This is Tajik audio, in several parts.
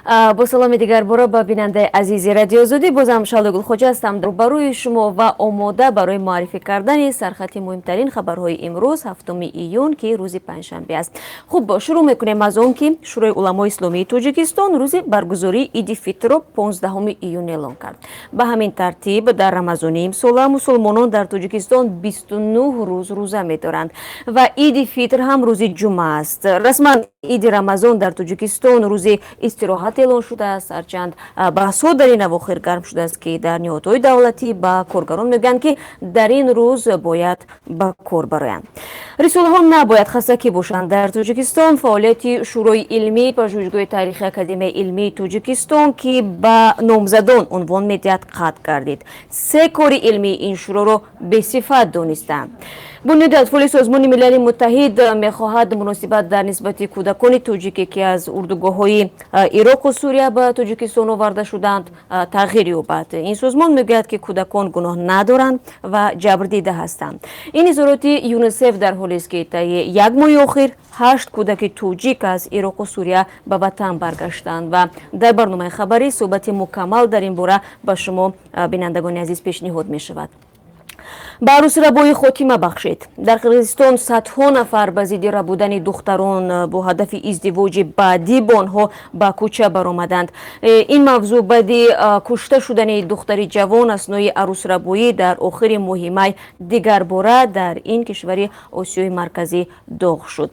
Бо саломи дигарбора ба бинандаи азизи Радиои Озодӣ. Бозам Шаҳло Гулхоҷа ҳастам рӯбарӯи шумо ва омода барои муаррифӣ кардани сархати муҳимтарин хабарҳои имрӯз, 7 июн, ки рӯзи панҷшанбе аст. Хуб, шурӯъ мекунем аз он, ки Шӯрои уламои исломии Тоҷикистон рӯзи баргузории Иди Фитрро 15 июн эълон кард. Ба ҳамин тартиб, дар Рамазони имсола мусулмонон дар Тоҷикистон 29 рӯз рӯза медоранд ва Иди Фитр ҳам рӯзи ҷумъа аст. Расман Иди Рамазон дар Тоҷикистон рӯзи истироҳат эълон шудааст, ҳарчанд баҳсҳо дар ин авохир гарм шудааст, ки дар ниҳодҳои давлатӣ ба коргарон мегӯянд, ки дар ин рӯз бояд ба кор бароянд. Рисолаҳо набояд хасакӣ бошанд. Дар Тоҷикистон фаъолияти Шӯрои илмии Пажӯҳишгоҳи таърихи Академияи илмии Тоҷикистон, ки ба номзадон унвон медиҳад, қатъ гардид. Се кори илмии ин шӯроро бесифат донистанд. Бунёди атфоли Созмони Милали Муттаҳид мехоҳад муносибат дар нисбати кӯдакони тоҷике, ки аз урдугоҳҳои Ироқу Сурия ба Тоҷикистон оварда шуданд, тағйир ёбад. Ин созмон мегӯяд, ки кӯдакон гуноҳ надоранд ва ҷабрдида ҳастанд. Ин изҳороти ЮНИСЕФ дар ҳолест, ки таи як моҳи охир ҳашт кӯдаки тоҷик аз Ироқу Сурия ба ватан баргаштанд ва дар барномаи хабарӣ суҳбати мукаммал дар ин бора ба шумо, бинандагони азиз, пешниҳод мешавад. Ба арӯсрабоӣ хотима бахшид. Дар Қирғизистон садҳо нафар ба зидди рабудани духтарон бо ҳадафи издивоҷи баъдӣ бо онҳо ба кӯча баромаданд. Ин мавзӯъ баъди кушта шудани духтари ҷавон аснои арӯсрабоӣ дар охири моҳи май дигарбора дар ин кишвари Осиёи Марказӣ доғ шуд.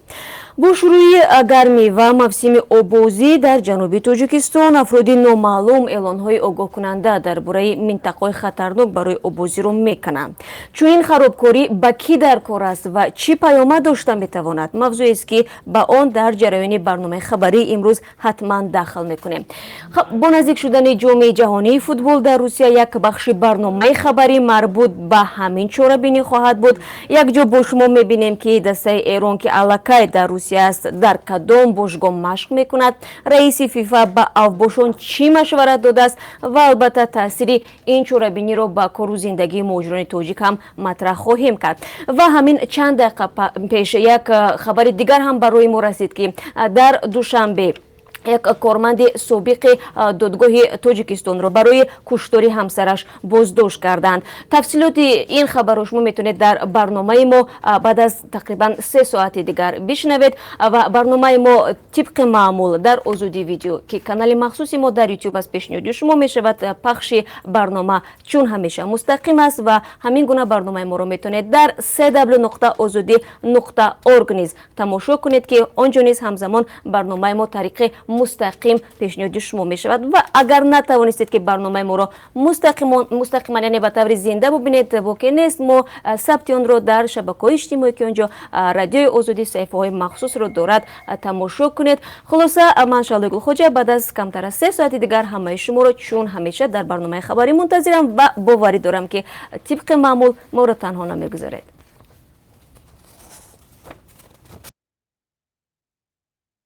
Бо шурӯи гармӣ ва мавсими оббозӣ дар ҷануби Тоҷикистон афроди номаълум эълонҳои огоҳкунанда дар бораи минтақаҳои хатарнок барои оббозиро мекунанд. Чунин харобкорӣ ба кӣ дар кор аст ва чӣ паёмад дошта метавонад? Мавзӯест, ки ба он дар ҷараёни барномаи хабарии имрӯз ҳатман дахл мекунем. Бо наздик шудани Ҷоми ҷаҳонии футбол дар Русия, як бахши барномаи хабарӣ марбут ба ҳамин чорабинӣ хоҳад буд. Якҷо бо шумо мебинем, ки дастаи Эрон, ки аллакай дар Русия аст, дар кадом бошгоҳ машқ мекунад, раиси ФИФА ба авбошон чӣ машварат додааст ва албатта таъсири ин чорабиниро ба кору зиндагии муҳоҷирони тоҷик ҳам матраҳ хоҳем кард. Ва ҳамин чанд дақиқа пеш як хабари дигар ҳам барои мо расид, ки дар Душанбе як корманди собиқи додгоҳи Тоҷикистонро барои куштори ҳамсараш боздошт карданд. Тафсилоти ин хабарро шумо метавонед дар барномаи мо баъд аз тақрибан 3 соати дигар бишнавед. Ва барномаи мо тибқи маъмул дар Озодӣ Видео, ки канали махсуси мо дар Ютуб аст, пешниҳоди шумо мешавад. Пахши барнома чун ҳамеша мустақим аст ва ҳамин гуна барномаи моро метавонед дар cw.ozodi.org низ тамошо кунед, ки он ҷо низ ҳамзамон барномаи мо тариқи мустақим пешниҳоди шумо мешавад. Ва агар натавонистед, ки барномаи моро мустақиман, яъне ба таври зинда бубинед, боке нест. Мо сабти онро дар шабакаҳои иҷтимоӣ, ки он ҷо Радиои Озодӣ саҳифаҳои махсусро дорад, тамошо кунед. Хулоса, ман Шаҳлои Гулхоҷа баъд аз камтар аз 3 соати дигар ҳамаи шуморо чун ҳамеша дар барномаи хабарӣ мунтазирам ва боварӣ дорам, ки тибқи маъмул моро танҳо намегузоред.